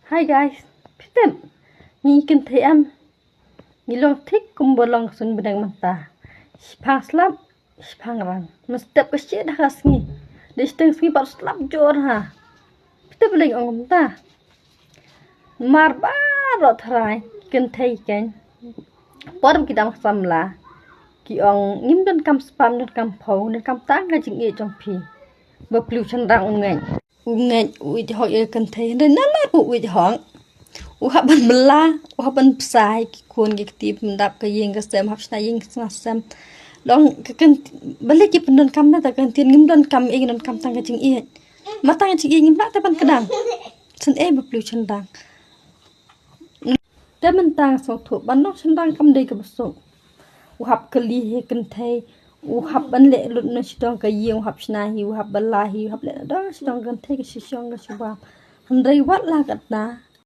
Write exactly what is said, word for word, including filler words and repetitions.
Hi guys, phi tip, ngi kynthei em, ngi long thik kumba long ka suiñ bneng mynta. Shiphang slap, shiphang rang. Mynstep ka shi da ka sngi. Da shiteng sngi pat slap jor ha. Phi tip leng ong mynta. Mar baroh tharai kynthei kein. Por ki dang samla, ki ong ngim donkam spah, donkam phew, donkam tang ka jingïeit jong phi. Ba pliew shynrang u ngeit. U ngeit u ïeit hok ïa ka kynthei. Hynrei nanar ba u ïeit hok, u hap ban bylla, u hap ban bsa ïa ki khun ki kti, pyndap ka ïing ka sem, hap shna ïing shna sem. Long ka kynthei, balei ki pyndonkam na ta ka ktien, ngim donkam ei, ngim donkam tang ka jingïeit. Ma tang ka jingïeit ngim lah te ban kdang. Shen ei ba pliew shynrang. Te mynta nga sngewthuh ban long shynrang kam dei kaba suk. U hap kylli hi kynthei, u hap ban leh lut na shiteng ka ïing, u hap shna hi, u hap bylla hi, u hap leh na dong shiteng kynthei ka shishong ka shubam. Hynrei wat la katna,